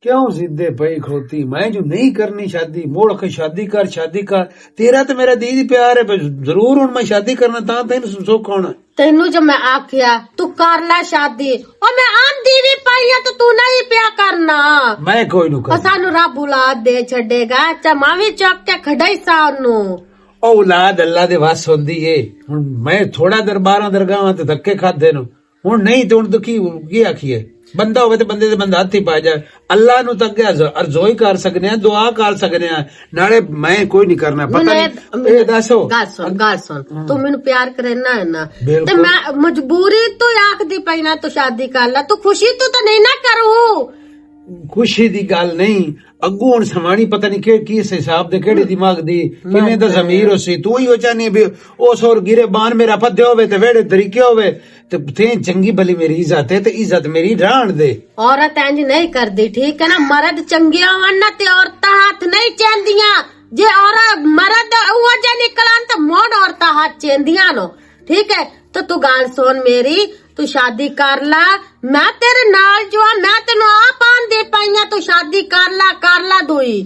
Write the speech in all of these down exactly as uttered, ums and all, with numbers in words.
کیوں زدے پئی کھوتی؟ میں جو نہیں کرنی شادی، موڑ کے شادی کر، شادی کر۔ تیرا تے میرا دید پیار ہے، بس ضرور ہن میں شادی کرنا، تاں تینوں سکھ ہونا۔ تینوں جو میں آکھیا، تو کر لے شادی۔ او میں آندی وی پئی آں تے تو نہیں پیا کرنا۔ میں کوئی نو او کرنا۔ سانو رب اولاد دے چھڈے گا، چا ماں وی چک کے کھڈائی سا اونوں۔ او اولاد اللہ دے وس ہوندی ہے۔ ہن میں تھوڑا درباراں درگاہاں تے دھکے کھادے نو۔ ہن نہیں تے ہن تو کی، کی آکھیے؟ بندہ ہوے تے بندے دے بندہ ہاتھ ہی پا جائے۔ اللہ نو تک ارزوئی کر سکنے ہیں، دعا کر سکنے ہیں۔ نالے میں کوئی نہیں کرنا، پتہ نہیں۔ اے دسو۔ گل سن، گل سن۔ ہاں۔ تو مینوں پیار کرنا ہے نا؟ بالکل۔ تے میں مجبوری تو آکھ دی پئی نا، تو شادی کر لا، تو خوشی تو تے نہیں نہ کروں۔ خوشی دی گل نہیں، اگوں ہن سوانی پتہ نہیں کہ، کس حساب دے، کیڑے دماغ دی، کیویں دا ضمیر ہو سی۔ تو ہی او چاہنی بھی او سور گرے بان میرا پدے ہوے تے ویڑے طریقے ہوے، تے تیں چنگی بھلی میری عزت ہے، تے عزت میری رہن دے۔ عورت انج نہیں کردی، ٹھیک ہے نا؟ مرد چنگے ہون نا تے عورتاں ہاتھ نہیں چیندیاں۔ جے عورت، مرد اوہ جے نکلن تے مڑ عورتاں ہاتھ چیندیاں نو، ٹھیک ہے؟ تو تو گل سن میری، تو شادی کر لا، میں تیرے نال جو ہاں، میں تینوں آپ آن دے پائیاں، تو شادی کر لا، کر لا دوئی۔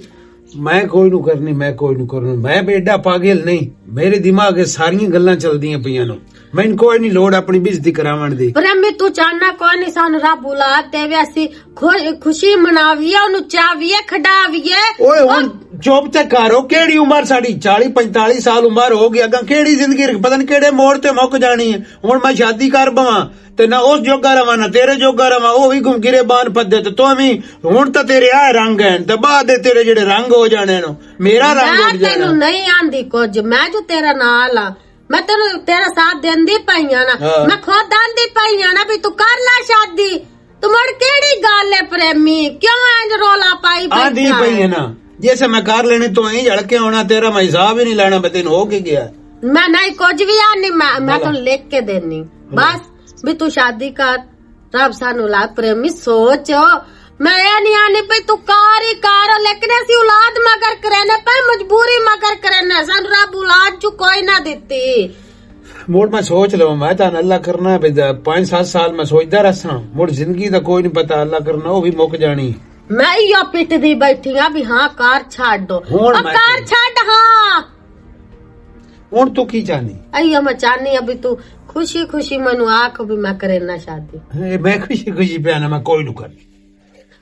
میں کوئی نو کرنی، میں کوئی نو کرنی، میں بے ایڈا پاگل نہیں۔ میرے دماغ وچ ساریاں گلاں چلدیاں پیاں نو۔ میں کوئی نہیں لوڑ اپنی بےعزتی کراون دی۔ پر امی تو چاہنا کوئی نہیں، سانو رب اولاد دے وے، اسی خو-، خوشی مناویے، اونوں چاویے، کھڈاویے۔ اوئے ہن چپ تے کرو، کیڑی عمر ساڈی؟ چالی پینتالی سال عمر ہو گئی، اگاں کیڑی زندگی رکھ-، پتہ نہیں کیڑے موڑ تے مک جانی ہے۔ ہن میں شادی کر بواں تے نہ اس جوگا رواں، نہ تیرے جوگا رواں، او وی گم گرے بان پدے تے تو وی۔ ہن تاں تیرے آ رنگ ہیں تے بعد دے تیرے جڑے رنگ ہو جانے نو، میرا رنگ میں اڈ جانا۔ تینوں نہیں آندی کچھ، میں جو تیرے نال آ، میں تینوں تیرا ساتھ دیندی پئی آں نا، ہاں۔ میں خود آندی پئی آں نا بھی تو کر لے شادی۔ تو مڑ کیڑی گل ہے پریمی؟ کیوں انج رولا پائی آندی بیٹھا پئی ہے؟ ہے نا، جیسے میں کر لینے تو ایں جڑ کے ہونا، تیرا میں حساب ہی نہیں لینا، میں تینوں ہو کے گیا۔ میں نہیں کچھ بھی آنی، میں، میں بولا۔ تینوں لکھ کے دینی۔ بولا۔ بس، بھی تو شادی کر، رب سانو لا پریمی سوچ۔ میں اے نہیں آنی پئی تو کار ہی کار، لیکن اسی اولاد مگر کرینے پے، مجبوری مگر کرینے، سانو رب اولاد چ کوئی نہ دتی۔ مڑ میں سوچ لواں، میں تاں اللہ کرنا ہے، بھئی پانچ سات سال میں سوچدا رہساں، مڑ زندگی دا کوئی نہیں پتا، اللہ کرنا وہ بھی مک جانی۔ میں ایو پٹ دی بیٹھی ہاں بھی ہاں کار چھڈ دو۔ ہن او میں کار کیا؟ چھڈ ہاں۔ ہن تو کی چاہنی؟ ایو میں چاہنی ابھی تو خوشی خوشی مینوں آکھ بھی میں کرے نہ شادی۔ اے میں خوشی خوشی پیا نا، میں کوئی نو کرنی۔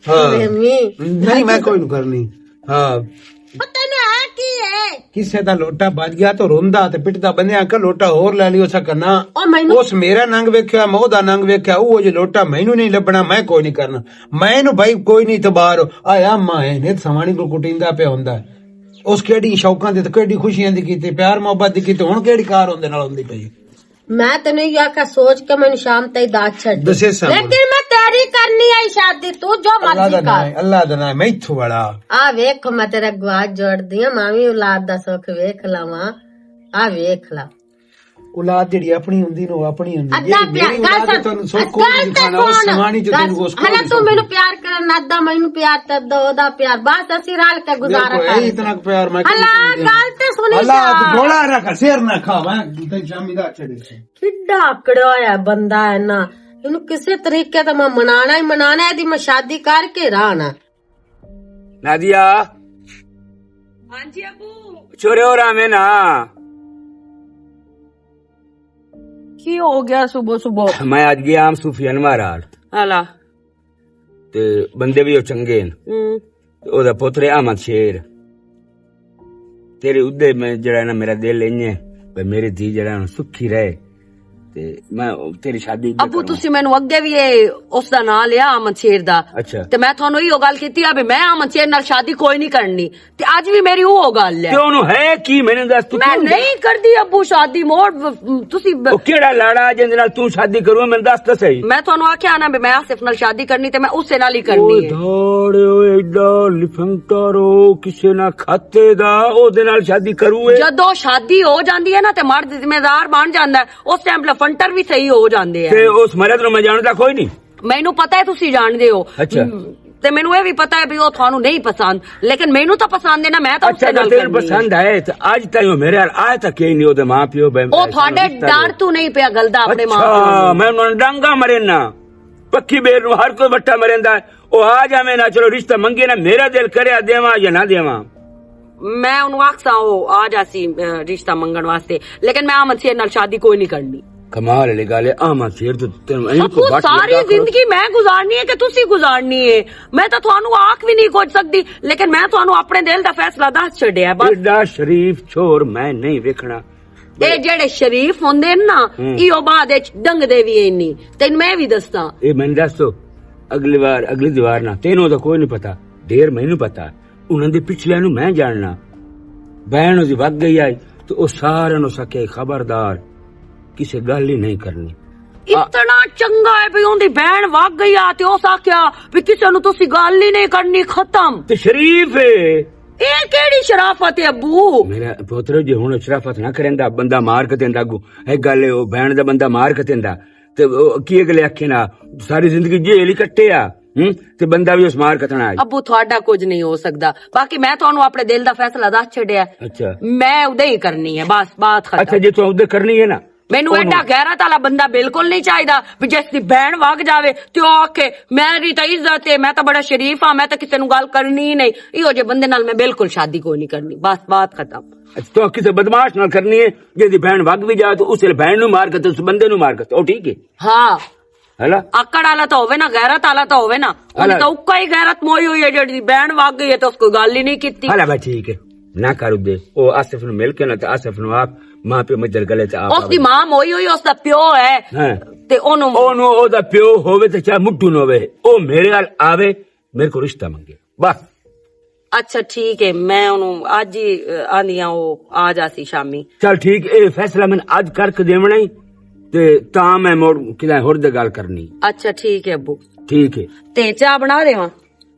ہاں۔ پریمی۔ نہیں، میں کوئی نو کرنی۔ ہاں۔ پتہ نہ ہے کی ہے۔ کسے دا لوٹا بج گیا تو روندا تے پٹدا بندے آکھیا لوٹا ہور لے لیو سا کنا۔ او مینوں اس میرا ننگ ویکھیا، میں او دا ننگ ویکھیا، او جے لوٹا مینوں نہیں لبنا، میں کوئی نہیں کرنا۔ میں نو بھائی کوئی نہیں اعتبار آیا، ماں ہے نے سوانی کو کٹیندا پیا ہوندا ہے۔ اس کیڑی شوقاں دی تے کیڑی خوشیاں دی کیتی، پیار محبت دی کیتی، ہن کیڑی کار ہوندے نال ہوندی پئی۔ میں تینوں یہ آکھیا، سوچ کے مینوں شام تائیں دس چھڈ۔ دسے سا لیکن میں تیری کرنی آئی شادی، تو جو اللہ مرضی دا نام کر۔ ہے، اللہ دا نام ہے، میں اتھوں والا۔ آ ویکھ، میں تیرے گوا جوڑ دیاں، میں وی اولاد دا سکھ ویکھ لاواں۔ آ ویکھ لا۔ اولاد جڑی اپنی ہوندی نو، اپنی ہوندی۔ ادا جڑی پیار میری کر اولاد سن، تانوں سکھ کو گل تے دکھانا، اس سن۔ سمانی جو گل تینوں اس کو ہلا نہیں تو مینوں سکھ۔ پیار کرن، ادا مینوں پیار تے دو دا پیار، بس اسی رل کے گزارا میرے کو کر۔ اتنا پیار میں ہلا کسی کو نہیں گل تے سنی ہلا جا۔ تو بولا رکھ، سر نہ کھا، میں تے شامی دا چھڑے سے۔ کڈا اکڑیا ہویا بندہ ہے نا، اینوں کسے طریقے تے میں منانا ہی منانا ہے، دی میں شادی کر کے رہنا۔ نادیا۔ ہاں جی ابو۔ چھوڑے ہو رہا میں نا۔ کی ہو گیا صبح صبح؟ میں اج گیا ہم صوفی انوار آل۔ ہلا۔ تے بندے بھی او چنگے ہیں۔ ہوں۔ تے او دا پتر ہے احمد شیر۔ تیرے ادے میں جڑا ہے نا، میرا دل انج ہے، بھئی میرے دھی جڑا ہے نا سکھی رہے۔ تے میں تیری شادی ادے ابو، کروں۔ تسی مینوں اگے بھی اے اس دا ناں لیا، احمد شیر دا۔ اچھا۔ تے میں تھانوں ایہو گل کیتی آ بھی میں احمد شیر نال شادی کوئی نہیں کرنی۔ تے اج بھی میری اوہو گل ہے۔ تے اونوں ہے کی؟ میں نے دس، تو میں کیوں نہیں کردی ابو شادی، موڑ، تسی ب- او کیڑا لاڑا جس نال تو شادی کروں؟ میں دس تے صحیح۔ میں تھانوں آکھیا نا بھی میں آصف نال شادی کرنی تے میں اسے نال ہی کرنی او ہے۔ دھاڑے، او ایڈا لفنٹر، او کسے نہ کھاتے دا، او دے نال شادی کروں اے۔ جدوں شادی ہو جاندی ہے نا تے مرد ذمہ دار بن جاندا ہے، اس ٹائم لفنٹر بھی صحیح ہو جاندے ہیں۔ تے اس مرد نوں میں جاندا کوئی نہیں۔ مینوں پتہ ہے تسی جاندے ہو۔ اچھا۔ تے مینوں اے بھی پتہ ہے بھی او تھانوں نہیں پسند، لیکن مینوں تاں پسند ہے نا، میں تاں اچھا، اسے نال اگر تینوں کرنی ہے۔ پسند ہے تے اج تائیں او میرے نال آئے تاں کہیں نہیں، او دے ماں پیو بے او تھوڑے ڈر تو نہیں پیا گلدا اپنے ماں پیو اچھا، نوں۔ میں انہاں نوں ڈانگا مرے نا۔ پکی بیر نوں ہر کوئی وٹا مریندا ہے۔ او آ جاویں نہ، چلو رشتہ منگے نہ، میرا دل کریا دیواں یا نہ دیواں۔ میں اونوں آکھساں او آ جاسی، اے، رشتہ منگن واسطے، لیکن میں احمد شیر نال شادی کوئی نہیں کرنی۔ کمال والی گل ہے، احمد شیر تو تینوں اینج ابو، کوئی بٹ ساری لگا کرو۔ زندگی میں گزارنی ہے کہ تسی گزارنی ہے؟ میں تاں تھانوں آکھ وی نہیں کچھ سکدی، لیکن میں تھانوں اپنے دل دا فیصلہ دس چھڈیا ہے، بس۔ ایڈا شریف چھوڑ میں نہیں ویکھنا۔ اے جڑے شریف ہوندے نے نا، ہوں۔ ایہو بعد وچ ڈنگدے وی اینی۔ تینوں میں وی دساں۔ اے میں دس تو، اگلی وار، اگلی دیوار نہ، تینوں دا کوئی نہیں پتا، ڈھیر مینوں پتا۔ انہاں دے پچھلیاں نوں میں جاننا۔ بہن اوہدی وگ گئی آئی، تے او سارے نوں سکے، خبردار، کسے گل ہی نہیں کرنی۔ اتنا چنگا ہے بھی اوہدی بہن وگ گئی آ، تے اس آکھیا بھی کسے نوں تسی گل ہی نہیں کرنی، ختم۔ تے شریف ہے۔ اے کیڑی شرافت ہے ابو؟ میرا پوتر، جے ہن شرافت نہ کریندا، بندہ مار کے دیندا اگوں۔ ایک گل ہے، او بہن دا بندہ مار کے دیندا۔ تے او کی اگلے آکھے نا، ساری زندگی جیل ہی کٹے آ، ہوں؟ تے بندہ بھی اس مار کتنا آئی۔ ابو، تھوڑا کچھ نہیں ہو سکدا۔ باقی میں تھانوں اپنے دل دا فیصلہ دس چھڈیا۔ اچھا۔ میں اودے ہی کرنی ہے، بس، بات ختم۔ اچھا، جے تو اودے کرنی ہے نا، مینوں ایڈا غیرت والا بندہ بالکل نہیں چاہیدا، بھی جس دی بہن وگ جاوے تے او آکھے، "میری تاں عزت ہے، میں تاں بڑا شریف ہاں، میں تاں کسے نوں گل کرنی ہی نہیں۔" ایہو جے بندے نال میں بالکل شادی کوئی نہیں کرنی۔ بس، بات ختم۔ اچھا، تو کسے بدمعاش نال کرنی ہے، جس دی بہن وگ بھی جائے تو اس بہن نوں مار کے تے اس بندے نوں مار کے، او ٹھیک ہے؟ ہاں۔ ہے نا؟ آکڑ والا تاں ہووے نا، غیرت والا تاں ہووے نا۔ انہیں تاں اکا ہی غیرت موئی ہوئی ہے، جڑی بہن وگ گئی ہے تے اس کوئی گل ہی نہیں کیتی۔ ہلا بھائی، ٹھیک ہے، نہ کر دے۔ او آصف نوں مل کے نہ، تے آصف نوں آپ ماں پیو مجھر گلے تے آپ اس دی آوے۔ ماں موئی ہوئی، اس دا پیو ہے۔ ہاں۔ تے اونوں او نو، او دا پیو ہووے تے چاہے مٹھو نہ ہووے، او میرے نال آوے، میرے کو رشتہ منگے۔ بس۔ اچھا، ٹھیک ہے، میں اونوں اج ہی، اے، آندی ہاں، او آ جاسی شامی۔ چل ٹھیک، اے فیصلہ میں اج کر کے دیونا ہی، تے تاں میں مڑ کدے ہور دے گل کرنی۔ اچھا، ٹھیک ہے ابو۔ ٹھیک ہے۔ تے چاہ بنا دیواں؟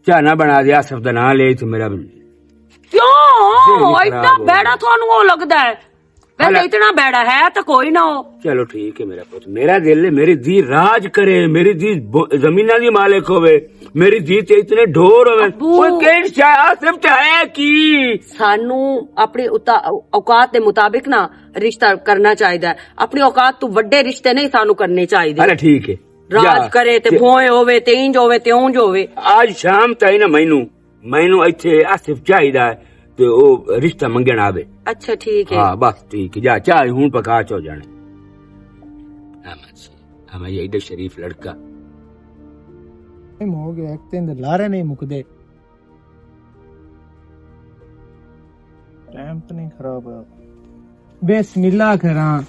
چاہ نہ بنا دے، آصف دا نام لے تے میرا کیوں؟ ذہن ہی خراب ہو گیا۔ اتنا بیڑا تھانوں او لگدا ہے؟ میں تے اتنا بیڑا ہے تے کوئی نہ ہو۔ چلو ٹھیک ہے میرا پوت، میرا دل ہے، میری دھی راج کرے، میری دھی ب-، زمیناں دی مالک ہوے، میری دھی تے اتنے ڈھور ہوے۔ ابو۔ کوئی کہڑی شاہ آصف تے ہے کی؟ سانو اپنی اتا-، اوقات دے مطابق نہ رشتہ کرنا چاہیدا ہے۔ اپنی اوقات تو وڈے رشتے نہیں سانو کرنے چاہیدے۔ ارے ٹھیک ہے۔ راج کرے تے بھوئیں ہووے، تے انج ہووے، تے اونج ہووے۔ آج شام تائیں نہ مینوں، مینوں ایتھے آصف چاہیدا ہے تے او رشتہ منگن آوے۔ اچھا، ٹھیک ہے۔ ہاں، بس ٹھیک ہے۔ جا، چاہ ہن پکا چو جانے۔ احمد شریف، ہاں، یہ ایڈا شریف لڑکا۔ ٹائم ہو گیا، ایک دن دے لارے نہیں مکدے۔ ٹائم تو نہیں خراب ہویا۔ بسم اللہ کراں۔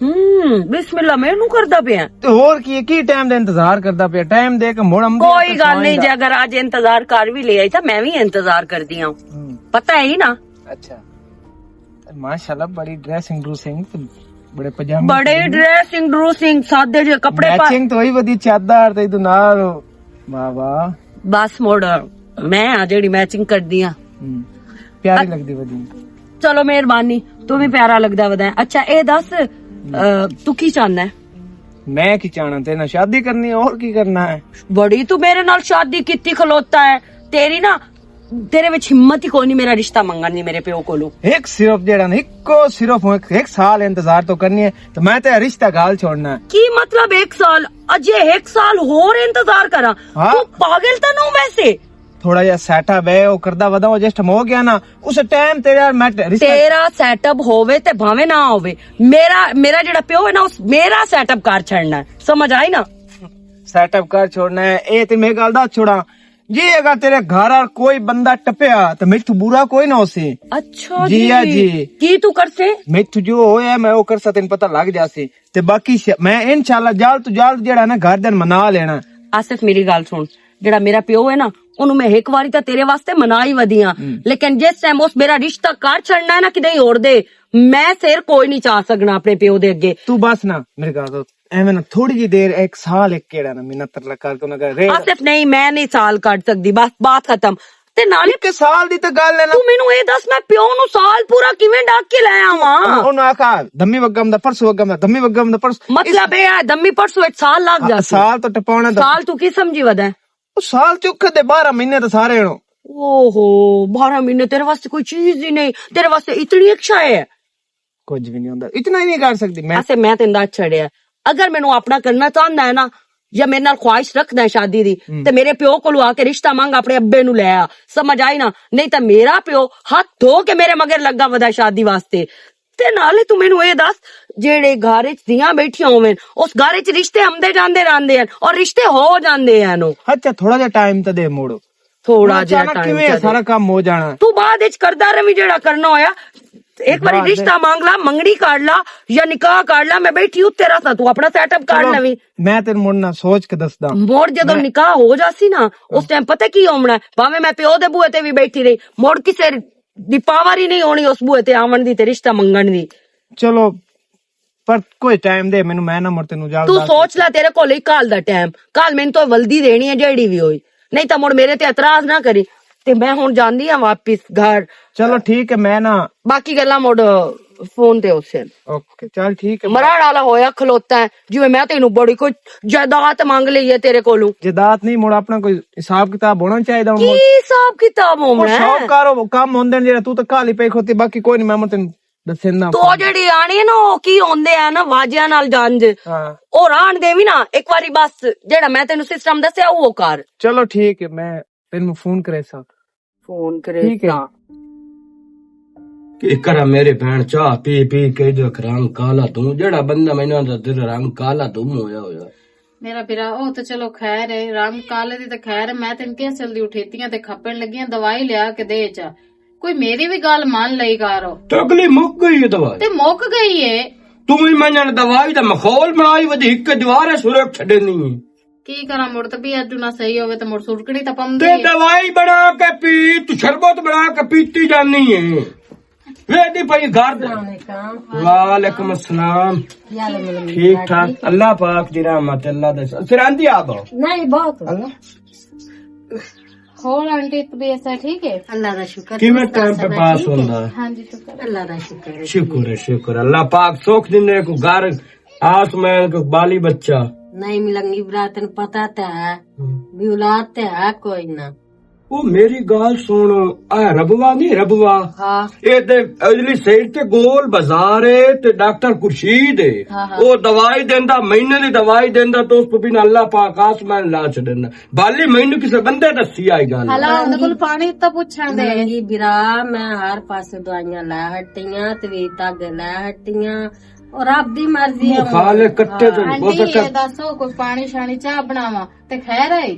ہوں، بسم اللہ میں نو کردا پیا۔ تے ہور کی، کی ٹائم دا انتظار کردا پیا؟ ٹائم دے کے مڑ آمدے کوئی گل نہیں، جے اگر اج انتظار کر بھی لیا تاں میں بھی انتظار کردی ہاں۔ ہوں۔ پتہ ہے ہی نا۔ اچھا۔ ماشاءاللہ، بڑی ڈریسنگ ڈروسنگ، بڑے پجامے بڑے پجامے۔ ڈریسنگ ڈروسنگ، سادے جے کپڑے پا۔ میچنگ تو وہی ودی، چادر تے تو نال۔ واہ واہ۔ بس مڑ، میں آ جڑی میچنگ کردی ہاں۔ ہوں۔ پیاری لگدی ودی۔ چلو مہربانی، تو بھی پیارا لگدا ودا ہے۔ اچھا، اے دس، اے، تو کی چاہنا ہے؟ میں کی چاہنا؟ تیرے نال شادی کرنی ہے، اور کی کرنا ہے؟ بڑی تو میرے نال شادی کیتی کھلوتا ہے، تیری نا، تیرے وچ ہمت ہی کوئی نہیں میرا رشتہ منگن دی میرے پیو کولوں۔ ایک صرف جیڑا نا، ایکو صرف ایک، ایک سال انتظار تو کرنی ہے، تو میں تیرا رشتہ گال چھوڑنا ہے۔ کی مطلب ایک سال؟ اجے ایک سال ہور انتظار کراں؟ ہاں۔ تو پاگل تاں نو ویسے؟ تھوڑا جہا سیٹ اپ ہے، او کردا ودا، او جس ٹائم ہو گیا نا، اس ٹائم تیرے یار میں ٹ-، رشتہ تیرا سیٹ اپ ہووے تے بھاویں نہ ہووے، میرا، میرا جڑا پیو ہے نا، اس میرا سیٹ اپ کر چھڑنا ہے۔ سمجھ آئی نا؟ سیٹ اپ کر چھوڑنا ہے، اے تے میں گل دا چھوڑا۔ جی اگر تیرے گھر آل کوئی بندہ ٹپیا تے میتھوں برا کوئی نہ ہوسی۔ اچھا جی، جی۔ آ جی۔ کی تو کرسے؟ میتھوں جو ہویا میں او کرسا، تینوں پتہ لگ جاسی۔ تے باقی ش-، میں انشاءاللہ جلد تو جلد جڑا نا گھر دن منا لینا۔ آصف، میری گل سن، جڑا میرا پیو ہے نا، اونوں میں ایک واری تاں تیرے واسطے منا ہی ودی ہاں۔ ہوں۔ لیکن جس ٹائم اس میرا رشتہ کر چھڑنا ہے نا کدے ہور دے، میں سر کوئی نہیں چا سکنا اپنے پیو دے اگے۔ تو بس نا، میرے گل سن، ایویں نا تھوڑی جی دیر، ایک سال ایک کیڑا نا منت ترلا کر کے انہاں کہہ رہے۔ آصف، نہیں، میں نہیں سال کٹ سکدی، بس بات ختم۔ تے نالے ایک سال دی تے گل ہے نا۔ تو مینوں اے دس، میں پیو نوں سال پورا کیویں ڈاک کے لے آواں؟ انہاں آکھا، "دمی وگم دا پرسوں، وگم دا، دمی وگم دا پرسوں۔" مطلب اے ہے، دمی پرسوں اچ سال لگ جاسی۔ سال تو ٹپاونا دا۔ سال تو کی سمجھی ودا ہے؟ او سال چکھے تے بارہ مہینے تے سارے ہنو۔ اوہو، بارہ مہینے تیرے واسطے کوئی چیز ہی نہیں، تیرے واسطے اتنی اچھا ہے۔ کچھ بھی نہیں ہوندا، اتنا ہی نہیں کر سکدی میں۔ اسے میں تیندا چھڑیا۔ اگر مینوں اپنا کرنا چاہندا ہے نا، یا میرے نال خواہش رکھدا ہے شادی دی، تے میرے پیو کولوں آ کے رشتہ منگ اپنے ابے نوں لے آ۔ سمجھ آئی نا؟ نہیں تے میرا پیو ہاتھ دھو کے میرے مگر لگا ودا ہے شادی واسطے۔ تے نالے تو مینوں اے دس، جیڑے گھر وچ دیاں بیٹھیاں ہوون، اس گھر وچ رشتے آمدے جاندے رہندے ہن اور رشتے ہو جاندے ہن۔ او اچھا، تھوڑا جہا ٹائم تے دے موڑو۔ تھوڑا جہا اچانک ٹائم کیویں تے دے۔ سارا کام ہو جانا؟ تو بعد وچ کردا رہویں جیڑا کرنا ہویا۔ ایک باری رشتہ مانگ لا، منگنی کر لا، یا نکاح کر لا، میں بیٹھی اتھے رہساں، تو اپنا سیٹ اپ کر لویں۔ میں تینوں مڑ نہ سوچ کے دسدا۔ مڑ جدوں نکاح ہو جاسی نا، اس ٹائم پتہ کی ہونا ہے؟ بھاویں میں پیو دے بوئے تے وی بیٹھی رہی، مڑ کسے دی پاور ہی نہیں ہونی اس بوئے تے آون دی تے رشتہ منگن دی۔ چلو، پر کوئی ٹائم دے مینوں، میں نہ مڑ تینوں جلد تو سوچ لا، تیرے کول ہی کال دا ٹائم، کال مینوں تو ولدی دینی ہے جیڑی وی ہوئی، نہیں تاں مڑ میرے تے اعتراض نہ کری۔ تے میں ہن جاندی ہاں واپس گھر۔ چلو ٹھیک ہے، میں نہ باقی گلاں مڑ فون تے ہوسن۔ اوکے، چل ٹھیک ہے۔ مران والا ہویا کھلوتا ہے، جویں میں تینوں بڑی کوئی جائیداد منگ لئی ہے تیرے کولوں۔ جائیداد نہیں، مڑ اپنا کوئی حساب کتاب ہونا چاہیدا۔ کی حساب کتاب ہونا ہے؟ شوق کارو کم ہوندے نے جڑا تو تے کالی پئی کھوتی، باقی کوئی نہیں، میں مڑ تینوں دسیندا۔ تو جڑی آنی ہے نا، او کی ہوندے آ نا واجیاں نال جنج۔ او ران دے وی نا، ایک واری بس جڑا میں تینوں سسٹم دسیا، او کر۔ چلو ٹھیک ہے، میں تینوں فون کرے سا۔ فون کرے ٹھیک ہے۔ سا۔ کہ کرا میرے بہن چاہ پی پی کے جو رنگ کالا دوں، جڑا بندہ میں انہاں دا دل رنگ کالا دوں ہویا ہویا۔ میرا بھرا، او تے چلو خیر ہے، رنگ کالے دی تے خیر ہے، میں تینوں کیا سل دی اٹھیتیاں تے کھپن لگیاں، دوائی لیا کے دے چا۔ کوئی میری وی گل مان لئی کر۔ تے اگلی مک گئی ہے دوائی۔ تے مک گئی ہے۔ توں وی منجن دوائی دا ماحول بنائی ودی، ہک دیوار ہے سرک چھڈے نہیں ہے۔ کی کراں، مڑ طبیعت جو نہ صحیح ہوے تے مڑ سرکڑی تے پمدی تے ہے۔ دوائی بنا کے پی، تو شربت بنا کے پیتی جانی ہے۔ ویدی پئی گھر۔ السلام علیکم۔ وعلیکم السلام۔ کیا حال ہے ملنگی؟ ٹھیک ٹھاک، اللہ پاک دی رحمت، اللہ دے سراندی آ بہو۔ نہیں، بہت۔ اللہ۔ ہور آنٹی، طبیعت سا ٹھیک ہے؟ اللہ دا شکر۔ کیویں ٹائم پہ پاس ہوندا ہے؟ ہاں جی، شکر۔ اللہ دا شکر ہے۔ شکر ہے، شکر۔ اللہ پاک سوکھ دینے کو گھر، آس میں کو بالی بچہ۔ نہیں ملنگی برا، تینوں پتہ تے ہے، بھی اولاد تے ہے کوئی نہ۔ او میری گل سن، اے ربوا نہیں، ربوا؟ ہاں۔ اے تے اجلی سائیڈ تے گول بازار ہے تے ڈاکٹر خورشید ہے۔ ہاں، ہاں۔ او دوائی دیندا، مہینے دی دوائی دیندا، تو اس تو بنا اللہ پاک آسمان لا چھڈنا۔ بالی مینوں کسے بندے دسی آئی گل۔ ہلا، اندے کول پانی اتنا پوچھن دے۔ نہیں برا، میں ہر پاسے دوائیاں لے ہٹیاں، تویتا دے لے ہٹیاں، اور رب دی مرضی ہے۔ خالق کٹے تے آنٹی، بہت اچھا۔ یہ دسو، کوئی پانی شانی چاہ بناواں تے خیر ہے؟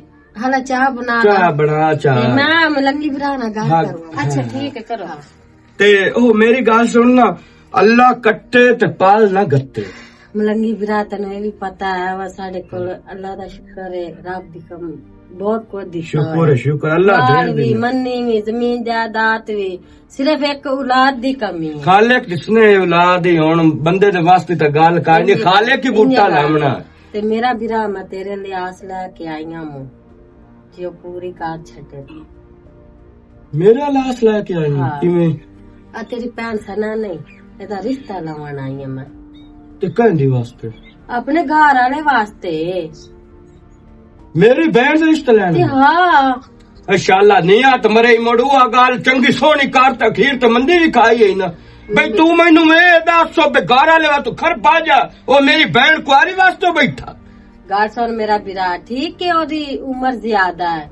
ہلا چاہ بنا چاہ لا۔ بنا چاہ۔ تے میں ملنگی برا نہ گل ہاں۔ کروں۔ اچھا، ٹھیک ہے، کرو۔ تے او میری گل سن نا، اللہ کٹے تے پال نہ گتے۔ ملنگی برا تینوں یہ بھی پتا ہے، وا ساڈے کول اللہ دا شکر ہے، رب دی کم بہت کچھ دتا شکر ہے، شکر اللہ دے بھی۔ منی بھی، زمین جائیداد بھی، صرف ایک اولاد دی کمی ہے۔ خالق جس نے اولاد ہی ہون بندے دے واسطے تے گل کر نہیں، خالق ہی بوٹا لاونا۔ تے میرا برا، میں تیرے لیے آس لے کے آئی ہاں، مو جی او پوری کار چھٹے دی۔ میرا لاس لے کے آئی ہاں۔ کیویں؟ آ تیری بھن سنا نہیں، اے دا رشتہ لاون آئی ہاں میں۔ تے کہندی واسطے؟ اپنے گھر والے واسطے۔ میری بہن دا رشتہ لینا؟ تے ہاں۔ انشاءاللہ نہیں آ تے مرے ہی مڑو، آ گل چنگی سوہنی کر تے اخیر تے مندی وی کھائی ہے نا۔ بھئی تو مینوں اے دس، او بے گھر والے وا تو کھر پا جا، او میری بہن کواری واسطے بیٹھا۔ گل سن میرا برا، ٹھیک ہے، اودی عمر زیادہ ہے،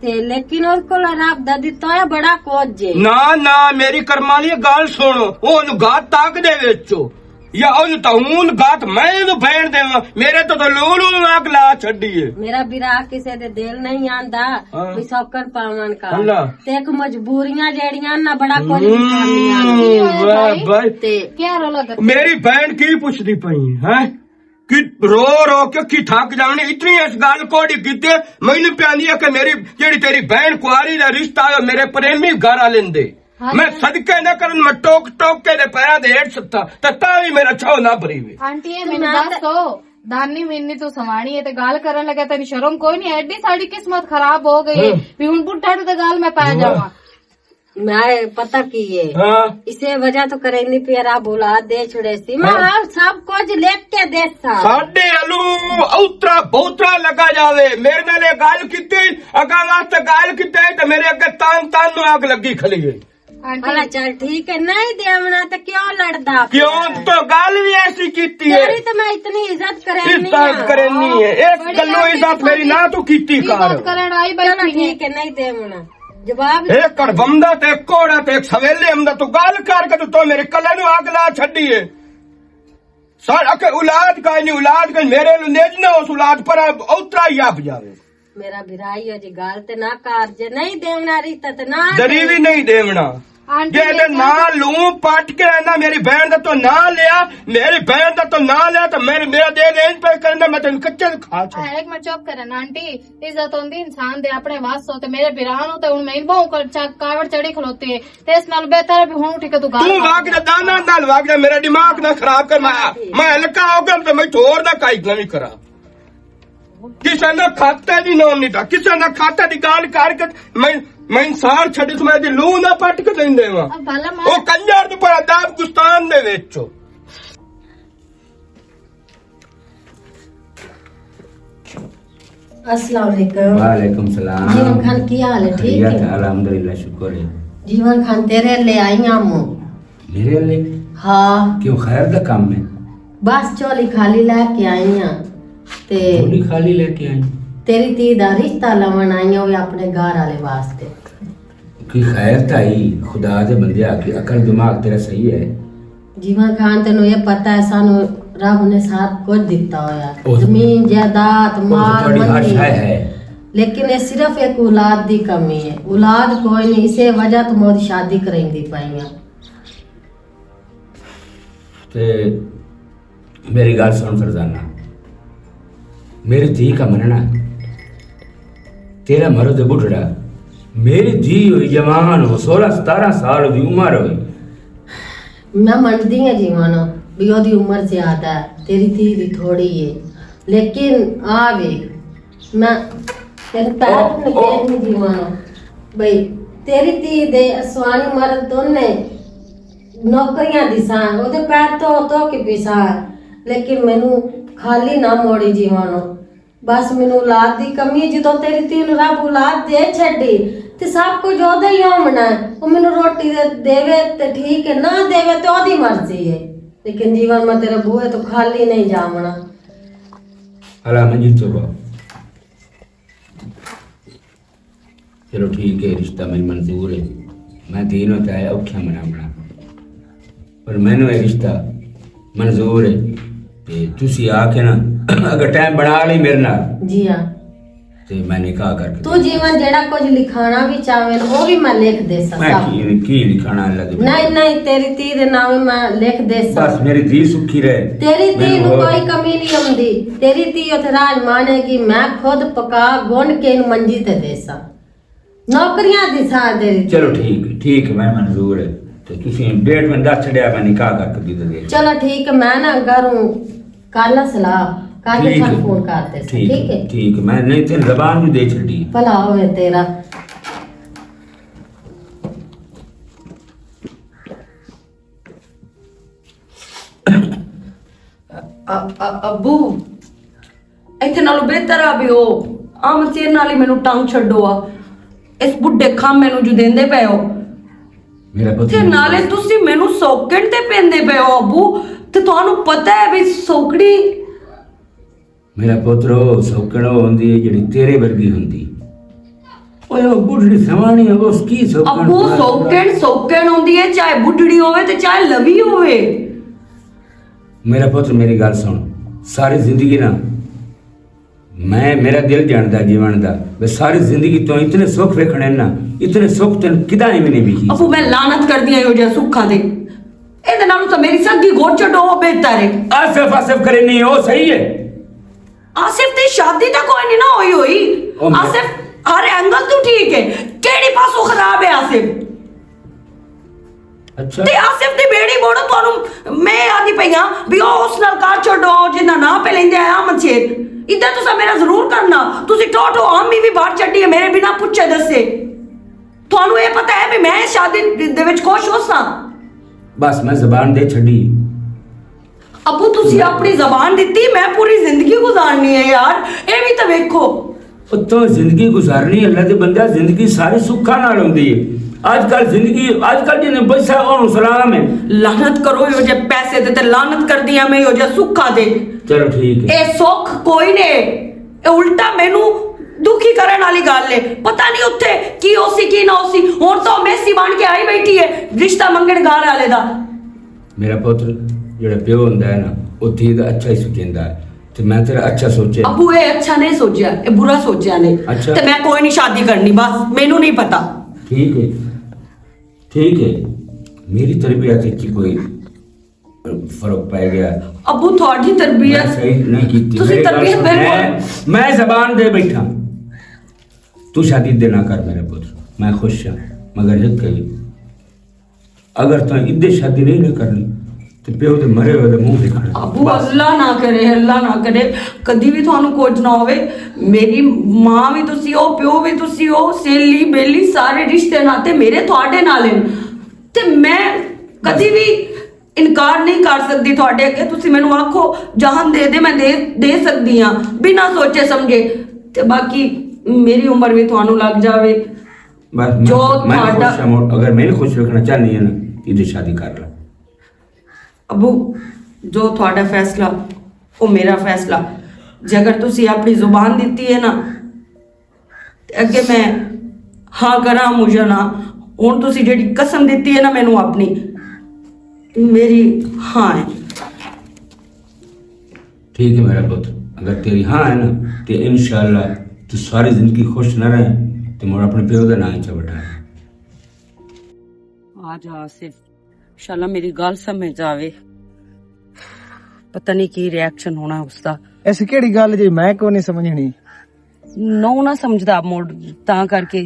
تے لیکن اس کول رب دا دتا ہویا بڑا کچھ ہے۔ نہ، نہ، میری کرمالی گل سن، او نو گات تاک دے وچ، یا او نو تہون گات میں نو بہن دیواں، میرے تو تو لو لو اگ لا چھڈی ہے۔ میرا برا کسے دے دل نہیں آندا، ہاں۔ کوئی سوکن پاون کا۔ اللہ۔ تے ایک مجبوریاں جیڑیاں نہ بڑا کچھ ہوں، واہ بھائی۔ تے کیا رولا گتا؟ میری بہن کی پوچھدی پئی ہے؟ کہ رو رو کے کی تھک جاونی، اتنی اس گل کوڑی کیتے، مینوں پیاندی ہے کہ میری جیڑی تیری بہن کواری دا رشتہ ہے، میرے پریمی گھر آ لیندے۔ ہاں۔ میں صدقے نہ کرن، میں ٹوک ٹوک کے دے پیراں دے ہیٹھ ستا، تے تاں وی میرا چھو نہ بھری وے۔ آنٹی، اے مینوں دس دو، دانی وینی تو سوانی ہے تے گل کرن لگا، تینوں شرم کوئی نہیں؟ ایڈی ساڈی قسمت خراب ہو گئی ہے، ہاں۔ بھی ہن بڈھا نوں تے گل میں پے جاواں۔ میں پتہ کی ہے؟ ہاں۔ اسے وجہ تو کرے نہیں پیا، رب اولاد دے چھڑے سی۔ میں ہاں۔ ہر سب کچھ لکھ کے دیسا۔ ساڈے الوں اوترا بوترا لگا جاوے۔ میرے نال اے گل کیتی، اگاں واسطے گل کیتے تے میرے اگے تان تان نو اگ لگی کھلی ہے۔ بھلا چل ٹھیک ہے، نہیں دیونا تے کیوں لڑدا پیا؟ کیوں؟ تو گل وی ایسی کیتی ہے۔ تیری تے میں اتنی عزت کرنی عزت آ۔ کرنی ہے۔ ایک بڑی گلوں عزت عزت میری نہ تو کیتی کر۔ عزت کرن آئی چلو بیٹھی ہے۔ ٹھیک ہے، نہیں دیونا۔ جواب ایک کڑبمدا تے ایک کوڑا تے ایک سویلے ہمدا تو گل کر کے تو، تو میرے کلے نو اگ لا چھڈی ہے۔ سر اکے اولاد کا نہیں، اولاد کا میرے نو نیج نہ اس اولاد پر اترا ہی آپ جاوے۔ میرا بھرا ہی ہو جی، گل تے نہ کر، جے نہیں دیونا رشتہ تے نہ دری دے۔ بھی نہیں دیونا۔ آنٹی جے دے دیکھو۔ نال لوں پٹ کے آنا، میری بہن دا تو نہ لیا، میری بہن دا تو نہ لیا، تو میرے، میرا دے رینج پہ کرنا، میں تینوں کچے کھا چھوڑ۔ ایک منٹ چپ کرن آنٹی، عزت ہوندی انسان دے اپنے وس ہو، تے میرے بھرا نو تے ہن میں بہوں کر چا-، کاوڑ چڑھی کھلوتی ہے، تے اس نال بہتر ہے بھی ہن اٹھ کے تو گل تو کر۔ واگ دا دانا نال واگ دا، میرا دماغ نہ خراب کر، میں، میں ہلکا ہو گیا تے میں چھوڑ دا کائی نہ وی کرا۔ کسے نہ کھاتے دی نام نہیں تھا، کسے نہ کھاتے دی گال کر کے میں، میں انسان چھڈی سمے دی لو نہ پٹ کے دین دیواں۔ اب بھلا مار۔ او کنجر دے پر اداب گستان دے وچ۔ السلام علیکم۔ وعلیکم السلام۔ جیون خان، کی حال ہے؟ ٹھیک خیریت ہے؟ الحمدللہ، شکر ہے۔ جیون خان، تیرے لے آئی ہاں مو۔ میرے لے؟ ہاں۔ کیوں، خیر دا کام ہے؟ بس جھولی خالی لے کے آئی ہاں۔ تے جھولی خالی لے کے آئی؟ تیری تھی دا رشتہ لون آئی ہاں، وہ اپنے گھر والے واسطے۔ کوئی خیر تاں آئی، خدا دے بندے آ کے عقل دماغ تیرا صحیح ہے۔ جیون خان، تینوں یہ پتہ ہے، سانوں رب نے سب کچھ دتا ہویا۔ او، زمین، جائیداد، او مال، تھوڑی ہر منی۔ شے ہے۔ لیکن یہ صرف ایک اولاد دی کمی ہے۔ اولاد کوئی نہیں، اسے وجہ تو میں شادی کرائیں دی پائی ہاں۔ تے میری گل سن فرزانہ، میری دھی کا مننا، تیرا مرد بڈھڑا، میری دھی ہوئی جوان ہو، سولہ ستارہ سال دی عمر ہوئی۔ میں منتی ہاں جیوان، بھی او دی عمر زیادہ ہے، تیری دھی دی تھوڑی ہے، لیکن آ ویکھ، میں تیرے پیر او، تے او۔ لگے نہیں جیوان، بھئی تیری دھی دے اسوانی مرد دونے نوکریاں دی ساں، او دے پیر تو تو کے پیسا، لیکن مینوں خالی نہ موڑی جیوانو۔ بس مینوں اولاد دی کمی ہے، جدوں تیری دھی نوں رب اولاد دے چھڈی، تے سب کچھ اودا ہی ہونا ہے۔ او مینوں روٹی دے، دیوے تے ٹھیک ہے، نہ دیوے تے اودی مرضی ہے، لیکن جیون میں تیرے بوہے تو خالی نہیں جاونا۔ الا منجی چوبا۔ چلو ٹھیک ہے، رشتہ میں منظور ہے۔ میں دینوں چاہے اوکھیاں مناونا، پر مینوں یہ رشتہ منظور ہے۔ تے تسی آ کے نا، اگر ٹائم بنا لئی میرے نال، جی ہاں۔ تے میں نکاح کر کے تو جیون جیڑا کچھ لکھانا بھی چاہوے نا، وہ بھی میں لکھ دے سکتا۔ میں کی، کی لکھانا اللہ دے؟ نہیں، نہیں، تیری تی دے نام میں لکھ دے سکتا۔ بس میری تی سکھی رہے۔ تیری تی نو کوئی کمی نہیں ہوندی۔ تیری تی اتھے راج مانے گی، میں خود پکا گن کے ان منجی تے دے سا۔ نوکریاں دی ساں دے۔ چلو ٹھیک، ٹھیک، میں منظور ہے۔ تے تسی ڈیٹ میں دس چھڈیا، میں نکاح کر کے دے دے۔ چلو ٹھیک ہے، میں نا گھروں کر لا صلاح، کر کے ٹھیک ہے۔ فون کر دے ساں، ٹھیک ہے، ٹھیک ہے۔ ٹھیک ہے، میں نہیں تین زبان بھی دے چھڈی۔ بھلا ہوئے تیرا۔ ابو، ایتھے نالوں بہتر آ بھی ہو۔ آ مسیر نال ہی مینوں ٹنگ چھڈو آ۔ اس بڈھے کھام مینوں جو دیندے پے ہو۔ میرا پتر تے نالے تسی مینوں سوکن تے پیندے پے ہو ابو۔ تے تانوں پتہ ہے بھی سوکڑی۔ میرا پتر، او سوکن او ہوندی ہے جڑی تیرے ورگی ہوندی۔ اوئے، او بڈھڑی سوانی ہے، اس کی سوکن ابو، سوکن، سوکن ہوندی ہے، چاہے بڈھڑی ہوئے تے چاہے لوی ہوئے۔ میرا پتر، میری گل سن، ساری زندگی نا، میں، میرا دل جاندا جیون دا، میں ساری زندگی تو اتنے سکھ ویکھنے نا، اتنے سکھ تین کدا ایویں نہیں ویکھی۔ ابو، میں لعنت کردی ہاں ایہو جہے سکھاں تے۔ اے دے نالوں تاں میری سگی گھر چھڈو، او بہتر ہے۔ آصف، آصف کرے نہیں، او صحیح ہے۔ آصف دی شادی تاں کوئی نہیں نہ ہوئی ہوئی۔ او میں آصف ہر اینگل تو ٹھیک ہے، کیڑی پاسوں خراب ہے آصف؟ اچھا۔ تے آصف دی بیڑی بوڑو تانوں میں آندی پئی ہاں بھی او اس نال کار چھڈو، جنہاں نہ پہ لیندے آیا احمد شیر۔ ادھر تساں میرا ضرور کرنا، تسی ٹو ٹو آمی بھی باہر چھڈی ہے، میرے بنا پوچھے دسے۔ تانوں اے پتہ ہے بھی میں اس شادی دے وچ خوش ہو ساں؟ بس میں زبان دے چھڈی۔ ابو، تسی اپنی زبان دتی، میں پوری زندگی گزارنی ہے یار، اے بھی تے ویکھو۔ او تو زندگی گزارنی، اللہ دے بندہ، زندگی ساری سکھاں نال ہوندی ہے۔ اج کل زندگی، اج کل جنہیں پیسہ اور سلام ہے۔ لعنت کرو یو جے پیسے تے، تے لعنت کر دیاں میں یو جے سکھاں تے۔ چلو ٹھیک ہے۔ اے سکھ کوئی نے، اے الٹا مینوں دکھی کرن والی گل ہے۔ پتہ نہیں اتھے کی ہو سی، کی نہ ہو سی۔ ہن تو میسی بن کے آئی بیٹھی ہے رشتہ منگن گھر والے دا۔ میرا پتر جڑا پیو ہوندا ہے نا، او دھی دا اچھا ہی سوچیندا ہے۔ تے میں تیرا اچھا سوچیا۔ ابو، اے اچھا نہیں سوچیا، اے برا سوچیا نے۔ اچھا۔ تے میں کوئی نہیں شادی کرنی، بس مینوں نہیں پتا۔ ٹھیک ہے، ٹھیک ہے۔ میری تربیت وچ کوئی فرق پی گیا؟ ابو، تہاڈی تربیت، میں صحیح نہیں کیتی۔ تسی میری گل تربیت سن، بالکل میں، میں زبان دے بیٹھا۔ تو شادی دے نہ کر میرے پتر، میں خوش ہاں، مگر ایک گل، اگر تاں ادے شادی نہیں نہ کرنی تے پیو دے مرے ہوئے دے منہ دکھانا۔ ابو، بس۔ اللہ نہ کرے، اللہ نہ کرے، کدی بھی تھانوں کچھ نہ ہوئے۔ میری ماں بھی تسی ہو، پیو بھی تسی ہو، سیلی بیلی سارے رشتے ناتے میرے تھوڑے نال ہیں۔ تے میں کدی بھی انکار نہیں کر سکدی تھوڑے اگے۔ تسی مینوں آکھو جان دے دے، میں دے، دے سکدی ہاں، بنا سوچے سمجھے۔ تے باقی میری عمر بھی تھانوں لگ جاوے۔ بس میں، جو میں تھوڑا خوش ہاں، اگر میں خوش رکھنا چاہنی ہے نا، ادے شادی کر لے۔ ابو، جو تہاڈا فیصلہ، او میرا فیصلہ۔ جے اگر تسی اپنی زبان دتی ہے نا، تے اگے میں ہاں کراں، مجھے نہ، ہن تسی جڑی قسم دتی ہے نا مینوں اپنی، میری ہاں ہے۔ ٹھیک ہے میرا پتر، اگر تیری ہاں ہے نا، تے انشاءاللہ تو ساری زندگی خوش نہ رہے، تے مڑ اپنے پیو دا نام چا بٹا۔ آ جا آصف، انشاءاللہ میری گل سمجھ آوے۔ پتہ نہیں کی ریئیکشن ہونا اس دا۔ ایسی کیڑی گل جی میں کیوں نہیں سمجھنی؟ نو نہ سمجھدا مڑ، تاں کر کے،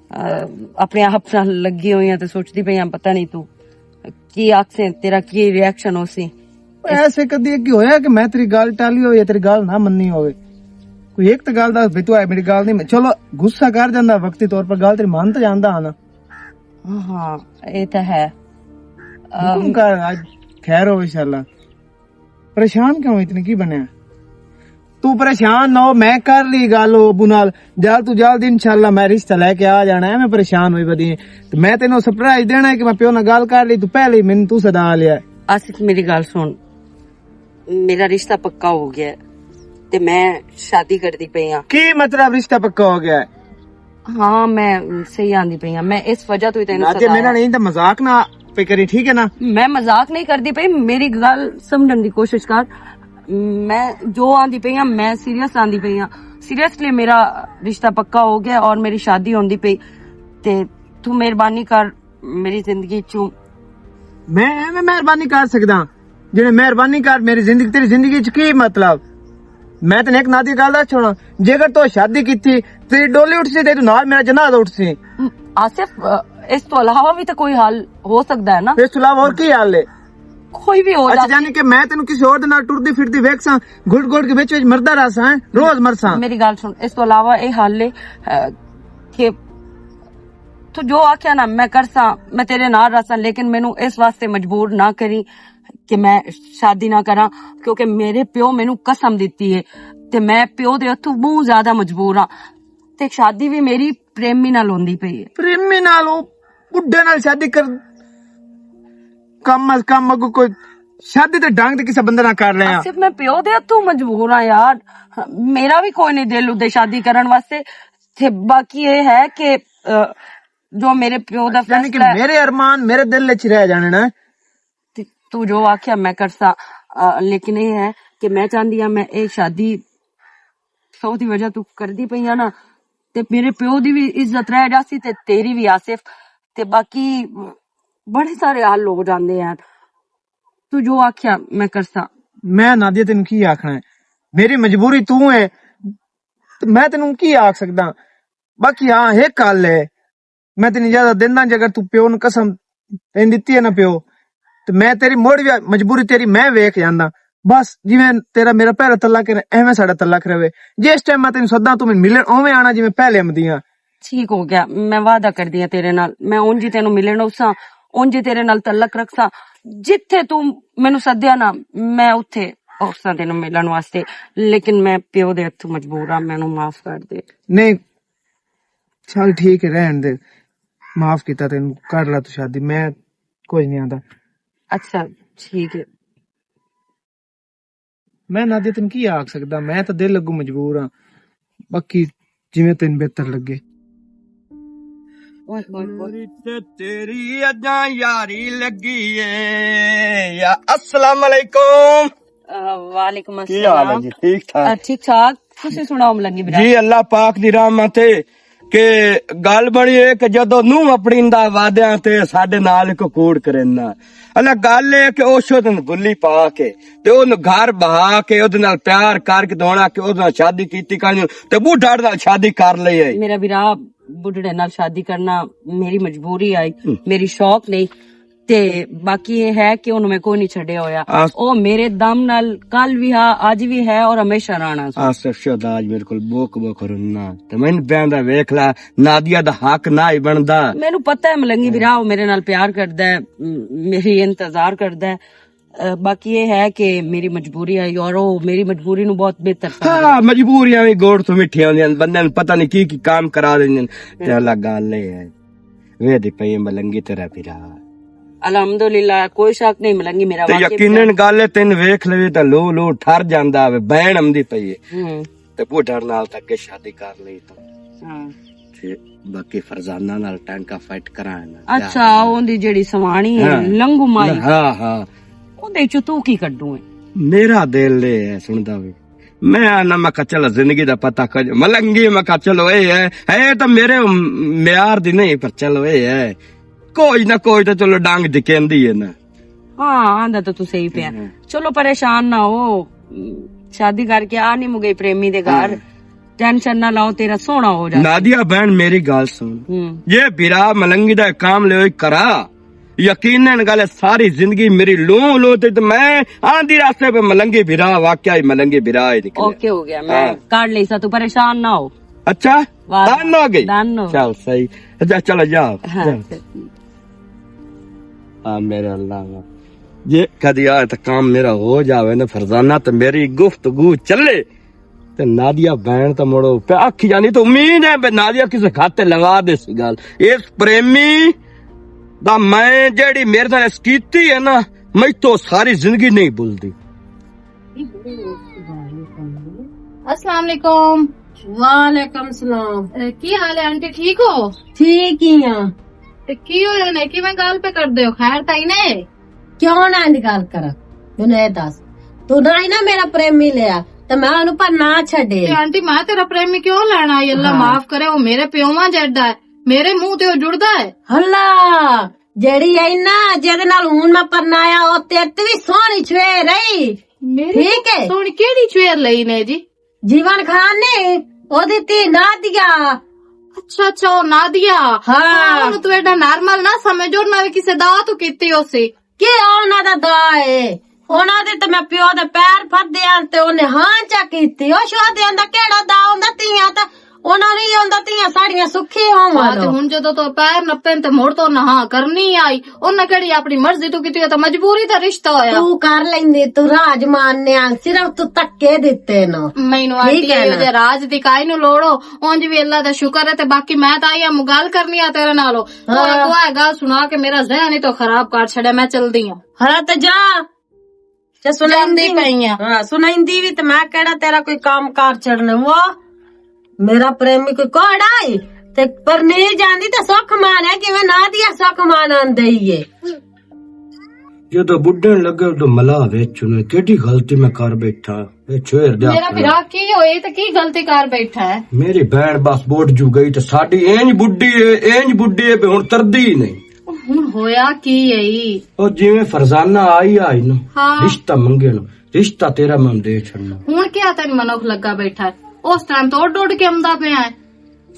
آ، اپنے آپ نال لگی ہوئی ہاں تے سوچدی پئی ہاں، پتہ نہیں تو کی آکھسیں، تیرا کی ریئیکشن ہوسی۔ ایسے کدی اگے ہویا کہ میں تیری گل ٹالی ہوئے یا تیری گل نہ مننی ہوئے؟ کوئی ایک تو گل دس بھی تو ہے، میری گل نہیں، چلو غصہ کر جاندا وقتی طور پر، گل تیری من تو جاندا ہاں نا۔ ہاں، اے تے ہے۔ حکم کر، اج خیر ہو انشاءاللہ۔ پریشان کیوں اتنے، کی بنیا؟ تو پریشان نہ ہو، میں کر لی گل او ابو نال۔ جلد تو جلد انشاءاللہ میں رشتہ لے کے آ جانا ہے، میں پریشان ہوئی بدی۔ تے میں تینوں سرپرائز دینا ہے کہ میں پیو نال گل کر لی، تو پہلے ہی مینوں تو صدا لیا ہے۔ آصف، میری گل سن، میرا رشتہ پکا ہو گیا ہے تے میں شادی کردی پئی ہاں۔ کی مطلب رشتہ پکا ہو گیا ہے؟ ہاں، میں صحیح آندی پئی ہاں۔ میں اس وجہ تو ہی تینوں نادیہ، سدا میرا ہے۔ نہیں تو مذاق نہ پہ کری، ٹھیک ہے نا؟ میں مذاق نہیں کردی پئی، میری گل سمجھن دی کوشش کر۔ میں جو آندی پئی ہاں، میں سیریس آندی پئی ہاں۔ سیریسلی میرا رشتہ پکا ہو گیا اور میری شادی ہوندی پئی۔ تے تو مہربانی کر میری زندگی چوں۔ میں ایویں مہربانی کر سکدا؟ جڑے مہربانی کر میری زندگی، تیری زندگی چ کی مطلب؟ میں تینوں ایک نادی گل دس چھوڑاں، جے اگر تو شادی کیتی، تیری ڈولی اٹھ سی تے تو نال میرا جنازہ اٹھ سی۔ آصف، اس تو علاوہ بھی تو کوئی حل ہو سکدا ہے نا؟ اس تو علاوہ اور کی حل ہے؟ کوئی بھی ہو اچھا، جاتی۔ یعنی کہ میں تینوں کسی اور دے نال ٹردی پھردی ویکھساں، گھٹ گھٹ کے وچ وچ مردا رہساں، ہیں؟ روز مرساں۔ میری گل سن، اس تو علاوہ اے حل ہے، آ، کہ تو جو آکھیا نا میں کرساں، میں تیرے نال رہساں، لیکن مینوں اس واسطے مجبور نہ کری کہ میں شادی نہ کراں، کیونکہ میرے پیو مینوں قسم دتی ہے تے میں پیو دے ہتھوں بہت زیادہ مجبور ہاں۔ تے شادی بھی میری پریمی نال ہوندی پئی ہے۔ پریمی نال؟ او بڈھے نال شادی کر، کم از کم اگو کوئی شادی تے ڈھنگ تے کسے بندے نال کر لے آ۔ آصف، میں پیو دے ہتھوں مجبور ہاں یار، میرا بھی کوئی نہیں دل ادے شادی کرن واسطے۔ تے باقی یہ ہے کہ، آ، جو میرے پیو دا یعنی کہ فیصلہ ہے، میرے ارمان میرے دل وچ رہ جانے نا۔ تے تو جو آکھیا میں کرساں، آ، لیکن یہ ہے کہ میں چاہندی ہاں میں یہ شادی سو دی وجہ تو کردی پئی ہاں نا، تے میرے پیو دی بھی عزت رہ جاسی تے تیری بھی، آصف۔ تے باقی بڑے سارے حل ہو جاندے ہیں۔ تو جو آکھیا میں کرساں۔ میں نادیہ تینوں کی آکھنا ہے؟ میری مجبوری تو ہے، تے میں تینوں کی آکھ سکدا؟ باقی ہاں، ایک حل ہے، میں تینوں اجازت دیندا، جے اگر تو پیو نوں قسم تینوں دتی ہے نا پیو، تے میں تیری موڑ وی مجبوری تیری میں ویکھ جاندا۔ بس جویں تیرا میرا پہلا طلاق ہے نا، ایویں ساڈا طلاق رہے۔ جس ٹائم میں تینوں سداں، تو میں ملن اوویں آنا جویں پہلے آمدی ہاں۔ ٹھیک ہو گیا، میں وعدہ کردی ہاں تیرے نال، میں اونج ہی تینوں ملن اوساں، اونج ہی تیرے نال تعلق رکھساں۔ جتھے تو مینوں سدیا نا، میں اتھے اوساں تینوں ملن واسطے، لیکن میں پیو دے ہتھوں مجبور ہاں، مینوں معاف کر دے۔ نہیں، چل ٹھیک ہے، رہن دے۔ معاف کیتا، تین کر لا تو شادی، میں کوئی نہیں آندا۔ اچھا، ٹھیک ہے۔ میں نادیہ تین کی آکھ سکدا، میں تاں دل اگوں مجبور ہاں، باقی جویں تین بہتر لگے۔ اوئے، اوئے، اوئے۔ میری تے تیری اجاں یاری لگی اے۔ یا السلام علیکم۔ آ، وعلیکم السلام۔ کی حال ہے جی؟ ٹھیک ٹھاک؟ آ، ٹھیک ٹھاک۔ تسی سناؤ ملنگی برا؟ جی، اللہ پاک دی رحمت ہے کہ گل بنی ہے کہ جدوں نوں اپنی دا وعدیاں تے ساڈے نال ایک کوڑ کرنا۔ اللہ گل ہے کہ او شو دن گلی پا کے تے او گھر بہا کے او دے نال پیار کر کے دونا کہ او دے نال شادی کیتی کانی تے بوڈھڑ نال شادی کر لئی ہے۔ میرا برا، بڈھڑے نال شادی کرنا میری مجبوری آئی، ہم۔ میری شوق نہیں۔ تے باقی یہ ہے کہ انہوں میں کوئی نہیں چھڈیا ہویا۔ آس- او میرے دم نال کل بھی ہا، اج بھی ہے اور ہمیشہ رہنا سی۔ آصف شہداج میرے کول بوک بوک رنا۔ تے میں بیندا ویکھ لا، نادیہ دا حق نہ ہی بندا۔ مینوں پتہ ہے ملنگی برا، او میرے نال پیار کردا ہے، م-، میری انتظار کردا ہے۔ اے، باقی یہ ہے کہ میری مجبوری ہے اور او میری مجبوری نو بہت بہتر سمجھدا ہے۔ ہاں، مجبوریاں وی گوڑ تو مٹھیاں ہوندیاں، بندے نوں پتہ نہیں کی کی کام کرا دیندے نے۔ تے اللہ گل اے ہے، ویدی پئی اے ملنگی تیرا بھرا۔ الحمدللہ، کوئی شک نہیں ملنگی میرا تے واقعی یقیناً بھرا۔ گل اے، تین ویکھ لوی تے لو لو ٹھر جاندا وے، بین امدی پئی اے۔ ہوں۔ تے بوڈھڑ نال تک کے شادی کر لئی تو۔ ہاں۔ تے باقی فرزانہ نال ٹانکا فائٹ کرانا۔ اچھا، اوندی جیڑی سوانی ہے، ہاں۔ لنگو مائی۔ ہاں، ہاں۔ اوندے چوں تو کی کڈوں ہے؟ میرا دل اے ہے، سندا وے۔ میں آنا، میں کہا، چلو، زندگی دا پتہ کج-، ملنگی، میں کہا، چلو، اے ہے، اے تاں میرے معیار دی نہیں، پر چلو، اے ہے۔ کوئی نہ کوئی تاں چلو، ڈانگ دکھیندی ہے نا۔ ہاں، آندا تاں تو صحیح پیا۔ ہاں۔ چلو، پریشان نہ ہو، شادی کر کے آ نہیں مگئی پریمی دے گھر۔ ہاں۔ ٹینشن نہ لاؤ، تیرا سونا ہو جائے۔ نادیہ بہن، میری گل سن۔ ہوں۔ جے بھرا ملنگی دا کام لے ہوئی کرا، یقیناً گل ہے، ساری زندگی میری لوں لوں تے، تے میں آندھی راستے پہ ملنگی بھرا، واقعی ملنگی بھرا ہی نکلے۔ اوکے ہو گیا، میں ہاں۔ کر لی سا، تو پریشان نہ ہو۔ اچھا، واہ۔ ڈن ہو گئی؟ ڈن ہو۔ چل، صحیح۔ اچھا، چلو، جاؤ، ہاں، جاؤ۔ چل۔ آ، میرے اللہ، جے کدی آ تے کام میرا ہو جاوے نا فرزانہ، تے میری گفتگو چلے، تے نادیہ بہن تے مڑو پہ اکھ جانی، تے امید ہے بے نادیہ کسے کھاتے لگا دے سی گل۔ اس پریمی دا میں جیڑی میرے نال اس کیتی ہے نا، میں تو ساری زندگی نہیں بھلدی۔ السلام علیکم۔ وعلیکم السلام۔ اے، کی حال ہے آنٹی، ٹھیک ہو؟ ٹھیک ہی ہاں۔ تے کی ہویا نے، کیویں گل پہ کر دیو؟ خیر تائی نے؟ کیوں نہ اندی گل کراں؟ مینوں اے دس، تو نہ ہی نہ میرا پریمی لیا، تے میں اونوں پر نہ چھڈے۔ تے آنٹی، میں تیرا پریمی کیوں لینا آئی؟ اللہ ہاں۔ معاف کرے، او میرے پیواں جیڈا ہے، میرے منہ تے او جڑدا ہے۔ اللہ، جیڑی آئی نا، جیدے نال ہن میں پرنایا، او تیرے تے وی سوہنی چھوے رہی۔ میری ٹھیک ہے۔ سوہنی کیڑی چھوے لئی نے جی؟ جیون خان نے، او دی تی نادیہ۔ اچھا، اچھا، او نادیہ۔ ہاں۔ ہاں، اونوں تو ایڈا نارمل نہ سمجھ، او نہ کسے دا تو کیتی ہو سی۔ کہ او انہاں دا دا ہے۔ انہاں دے تے میں پیو دے پیر پھردے آن تے انہیں ہاں چا کیتی۔ او شو دے آندا کیڑا دا ہوندا تیاں تے انہاں نہیں ہوندا تیاں ساڑیاں سکھی ہون ہاں، تے وانو۔ ہن جدوں تو پیر نپے تے مڑ تو نہ ہاں کرنی آئی۔ انہاں کیڑی اپنی مرضی تو کیتی، او تے مجبوری دا رشتہ ہویا۔ تو کر لیندی، تو راج ماننے آ، صرف تو تکے دتے نو۔ مینوں ٹھیک آنٹی ہے اے نا؟ جے راج دی کائی نو لوڑو، اونج وی اللہ دا شکر ہے، تے باقی میں تاں آئی ہم گل کرنی آ تیرے نالو۔ تو ہاں۔ اگو اے گل سنا کے میرا ذہن ہی تو خراب کر چھڑیا، میں چلدی ہاں۔ ہاں تے جا۔ تے سنائندی جاندی پئی آں۔ ہاں، سنائندی وی تے میں کیڑا تیرا کوئی کام کار چھڑنا۔ وہ میرا پریمی کوئی کوڑا ہی۔ تے پر نہیں جاندی تے سکھ مان ہے، کیویں نادیہ سکھ مان آندی ہے۔ جدوں بڈھن لگے، اودوں ملا وچ انہیں کیڈی غلطی میں کر بیٹھا۔ اے چھوہر دے میرا ہتھ بھرا کی ہوئی تے کی غلطی کر بیٹھا ہے؟ میری بہن بس بڈھ جو گئی تے ساڈی اینج بڈھی ہے، اینج بڈھی ہے، بھی ہن تردی ہی نہیں۔ ہن ہویا کی ہے؟ او جویں فرزانہ آئی آئی نا، ہاں۔ رشتہ منگے نا، رشتہ تیرا میں دے چھڑنا۔ ہن کیا تین منوخ لگا بیٹھا ہے؟ اس ٹائم تو اڈ اڈ کے آمدا پیا ہے۔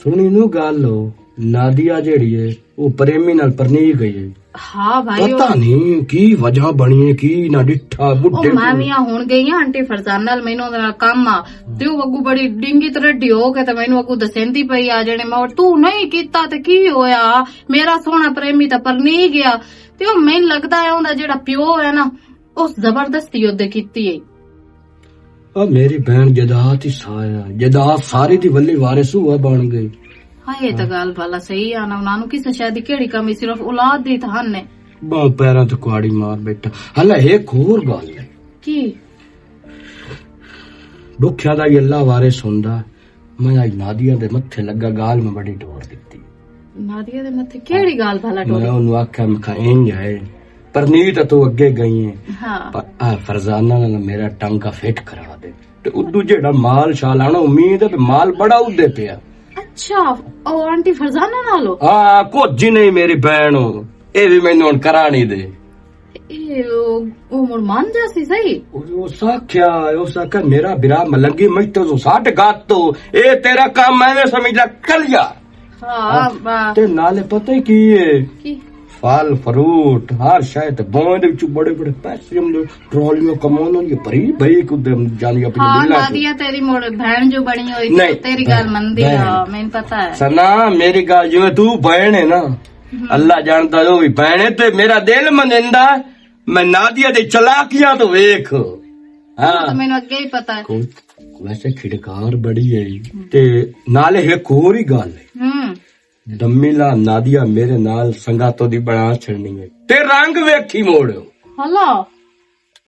سنی نو گل ہو، نادیہ جیڑی ہے، او پریمی نال پرنی گئی ہے۔ ہاں بھائی، پتہ او نہیں کی وجہ بنی ہے، کی نہ ڈٹھا او بڈھے میں کو۔ وی ہن گئی ہاں آنٹی فرزان نال، مینوں اودے نال کم آ۔ تے او اگوں بڑی ڈنگی تے رڈی ہو کے تے مینوں اگوں دسیندی پئی آ، جنے میں تو نہیں کیتا تے کی ہویا؟ میرا سوہنا پریمی تے پرنی گیا۔ تے او مینوں لگدا ہے اوندا جیڑا پیو ہے نا، اس زبردستی اودے کیتی ہے۔ او میری بہن جدا تی سایا، جدا ساری دی ولی وارث ہوا بن گئی۔ ہاں، یہ تو گل بھلا صحیح آ نا، انہاں نوں کس شے دی کیڑی کمی، صرف اولاد دی تاں ہن نے۔ باں پیراں تے کہاڑی مار بیٹھا۔ ہلا ایک ہور گل ہے۔ کی؟ بکھیا دا وی اللہ وارث ہوندا۔ میں آج نادیہ دے متھے لگا گال میں بڑی ڈور دتی۔ نادیہ دے متھے کیڑی گال بھلا ڈوری؟ میں انہوں آکھیا، میں کہا، "انج ہے، پرنیت تو اگے گئی ہیں، ہاں۔ پر آ فرزانہ نال میرا ٹانگا فٹ کرا دے۔" تے ادو جیڑا مال شال آنا، امید ہے بھی مال بڑا ادے پیا۔ اچھا، او آنٹی فرزانہ نالو؟ ہاں، کچھ جی نہیں، میری بہن ہو، اے بھی مینوں ہن کرانی دے۔ اے او، او مڑ مان جا سی صحیح؟ اس آکھیا، اس آکھیا، "میرا برا ملنگی، میں تو ساٹھ گات تو، اے تیرا کام میں نے سمجھ لیا، کر لیا۔" ہاں، واہ۔ تے نالے پتہ ہی کی ہے؟ کی؟ پھل فروٹ، ہر شے تے بوئیں دے وچوں بڑے بڑے پیسے ہم لوگ ٹرالیاں کماؤن، یہ بھری بھری کو دے جانی اپنی ہاں، ملنا چ۔ نادیہ تیری مڑ بہن جو بنی ہوئی، نہیں، تیری گل بہن، مندی بہن۔ ہاں، مینوں پتہ ہے۔ سنا، میری گل، جویں تو بہن ہے نا، ہم۔ اللہ جاندا جو بھی بہن ہے، تے میرا دل منندا، میں نادیہ دے چلاکیاں تو ویکھ۔ ہاں۔ تو مینوں اگے ہی پتہ ہے۔ کو-، ویسے کھڑکار بڑی ہے۔ تے نالے ایک ہور ہی گل ہے۔ ہم۔ دمیلا نادیہ میرے نال سنگاتوں دی بنا چھڑنی ہے۔ تے رنگ ویکھی موڑ۔ ہلا۔